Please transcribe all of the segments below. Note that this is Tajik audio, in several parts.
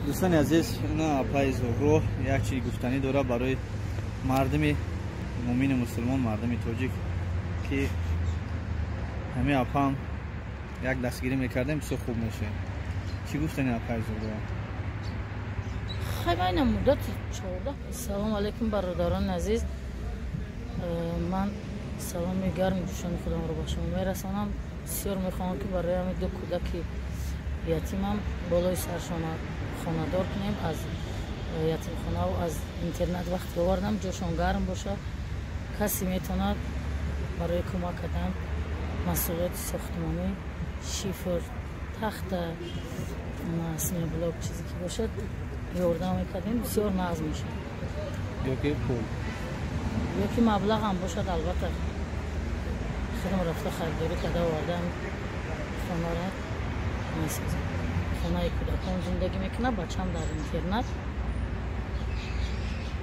Дӯстони азиз, ина апаи Зуҳро як чиз гуфтанӣ дорад барои мардуми муъмини мусулмон, мардуми тоҷик, ки ҳамин апаам як дастгирӣ мекардем, бисёр хуб мешавем. Чӣ гуфтани, апаи Зуҳро? Хай, муддати 14. Салому алайкум, бародарони азиз. Ман саломи гарми ҷӯшони худамро ба шумо мерасонам. Бисёр мехоҳам, ки барои ҳамин ду кӯдаки ятимам болои саршона хонадор кунем. Аз ятимхонаву аз интернат вақте овардам, ҷошон гарм бошад. Касе метавонад барои кӯмак кардан маҳсулоти сохтмонӣ, шифр, тахта, симблок, чизе ки бошад, ёрдам мекардем, бисёр нағз мешавад. Ёки пул. Ёки маблағам бошад, албатта, худам рафта харидорӣ карда овардам, хонара месозам. Хонаи кӯдакон зиндагӣ мекунад, бачам дар интернат.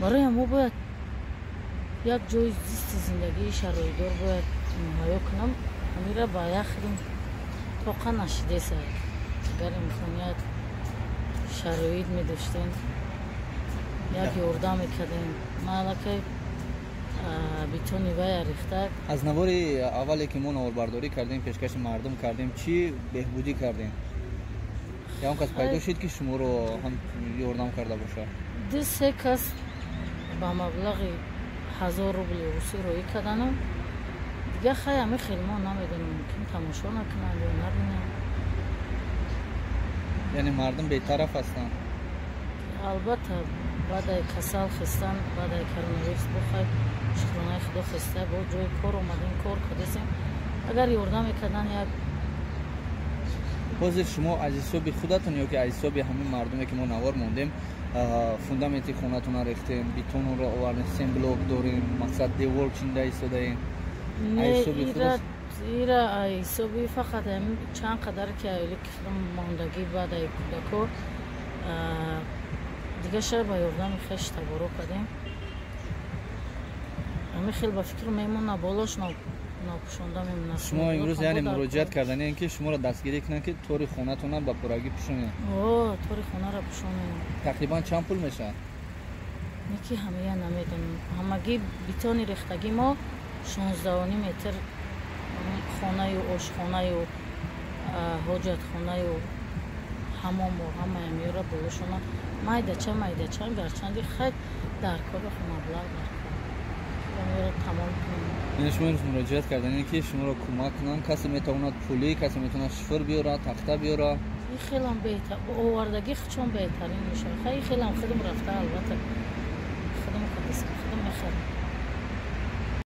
Барои мо бояд як ҷои зисти зиндагии шароитдор бояд муҳайё кунам. Ҳамира ба як худам тоқа нашидеса. Агар имконият, шароит медоштем, як ёрдам мекардем. Ман аллакай бетони вая рехта. Аз навори аввале, ки мо наворбардорӣ кардем, пешкаши мардум кардем, чӣ беҳбудӣ кардем? Ягон кас пайдо шуд, ки шуморо ҳам ёрдам карда бошад? Ду се кас ба маблағи 1000 рубли русӣ роӣ карданам. Дигар хай, ҳами хел мо намедонем, мумкин тамошо накунанд ё набинанд. Яъне мардум бетараф ҳастанд? Албатта, баъдаи касал хестан, баъдаи коронавирус, бо хай, шукронаи Худо, хеста, бо ҷои кор омадем, кор кардесем. Агар ёрдам мекардан як. Ҳозир шумо аз ҳисоби худатон ё ки аз ҳисоби ҳамин мардуме, ки мо навор мондем, фундаменти хонатонро рехтем, бетонро овардем, симблок дорем, мақсад, девор чинда истодаем? Ира ҳисоби фақат чанд қадар ки оили мондагӣ баъдаи кӯдако, дигаша ба ёрдами хеш таборо кардем. Ҳамин хел ба фикр мемона, болош нопӯшонда мемона. Шумо имрӯз, яъне, муроҷиат карданем, ки шуморо дастгирӣ кунанд, ки тори хонатона ба пуррагӣ пӯшонед? О, тори хонаро пӯшонем. Тақрибан чанд пул мешавад? Неки ҳамия намедонам. Ҳамагӣ бетони рехтагӣ мо 16,5 метр, хонаю ошхонаю ҳоҷатхонаю ҳамому ҳамаи меёра болошона майдача майдача. Гарчанди хай, дар кор маблағ дар кор тамом кунем. Яъне шумо имрӯз муроҷиат карданем, ки шуморо кӯмак кунанд. Касе метавонад пулӣ, касе метавонад шифр биёрад, тахта биёрад. Хелам беҳтар, овардагӣ чон беҳтарин мешавад. Хай, хелам худам рафта, албатта.